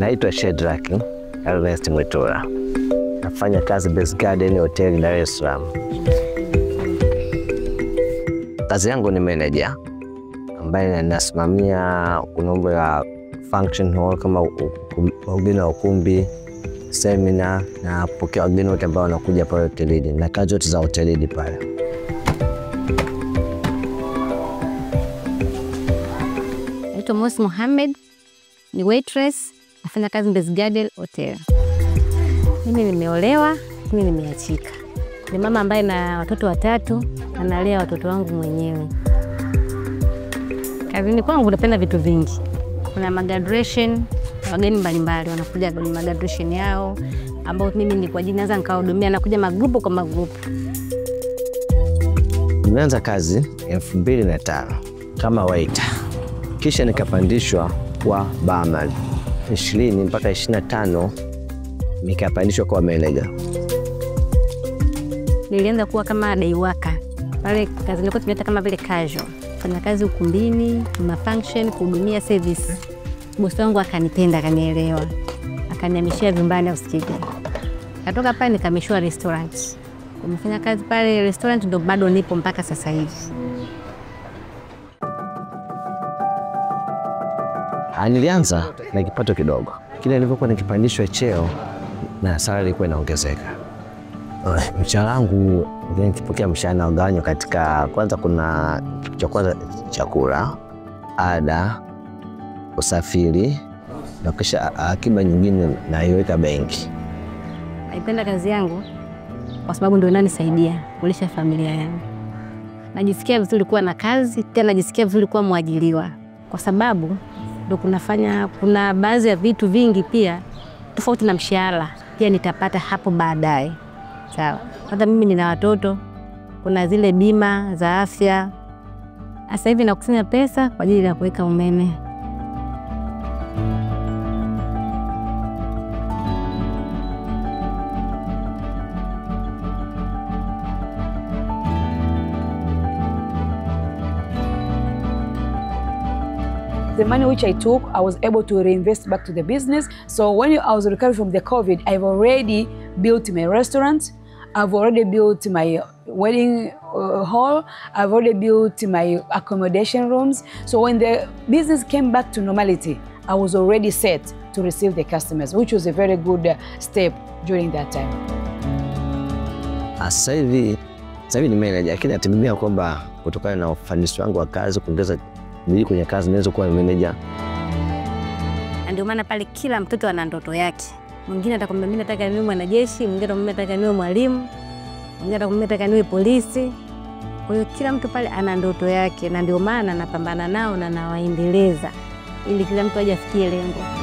Naitwa Shedrack Ernest Mwitura. Nafanya kazi Best Garden Hotel Dar es Salaam. Kazi yangu ni manager ambaye nasimamia mambo ya function hall kama wageni wa ukumbi, seminar na kupokea wageni wote ambao wanakuja pale hotelini na kazi zote za hotelini pale. Naitwa Mosi Mohamed, ni waitress, nafanya kazi Best Garden Hotel. Mimi nimeolewa, mimi nimeachika. Ni mama ambaye na watoto watatu, analea watoto wangu mwenyewe. Kazini kwangu napenda vitu vingi. Kuna magraduation, wageni mbalimbali wanakuja kwenye magraduation yao, ambao mimi ni kwa ajili naweza nikawahudumia, nakuja magrupu kwa magrupu. Nimeanza kazi 2005 kama waiter. Kisha nikapandishwa kwa barman. 20 mpaka 25 nikapandishwa kwa manager. Nilianza kuwa kama day worker. Pale kazini kwetu tunaita kama vile casual. Fanya kazi ukumbini, ma function, kuhudumia service. Bosi wangu akanipenda, akanielewa. Akanihamishia vyumbani housekeeping. Natoka pale nikamishwa restaurant. Nimefanya kazi pale restaurant ndo bado nipo mpaka sasa hivi. Nilianza na kipato kidogo. Kila nilipokuwa nikipandishwa cheo na salary ilikuwa inaongezeka. Mshahara wangu nikipokea mshahara unagawanywa katika, kwanza kuna cha kwanza chakula, ada, usafiri na kisha akiba nyingine naiweka benki. Naipenda kazi yangu kwa sababu ndio inanisaidia kulisha familia yangu. Najisikia vizuri kuwa na kazi, tena najisikia vizuri kuwa mwajiriwa kwa sababu ndio kunafanya kuna baadhi ya vitu vingi pia tofauti na mshahara pia nitapata hapo baadaye. Sawa. Hata mimi nina watoto, kuna zile bima za afya. Sasa hivi nakusanya pesa kwa ajili ya kuweka umeme. The money which I took, I was able to reinvest back to the business. So when I was recovering from the COVID, I've already built my restaurant, I've already built my wedding hall, I've already built my accommodation rooms. So when the business came back to normality, I was already set to receive the customers, which was a very good step during that time. Sasa hivi ni manager, lakini nategemea kwamba kutokana na ufanisi wangu wa kazi, kuongeza bidii kwenye kazi, naweza kuwa manager. Ndio maana pale kila mtoto ana ndoto yake. Mwingine atakwambia mimi nataka niwe mwanajeshi, mwingine atakwambia nataka niwe mwalimu, mwingine atakwambia nataka niwe polisi. Kwa hiyo kila mtu pale ana ndoto yake, na ndio maana napambana nao na nawaendeleza ili kila mtu aje afikie lengo.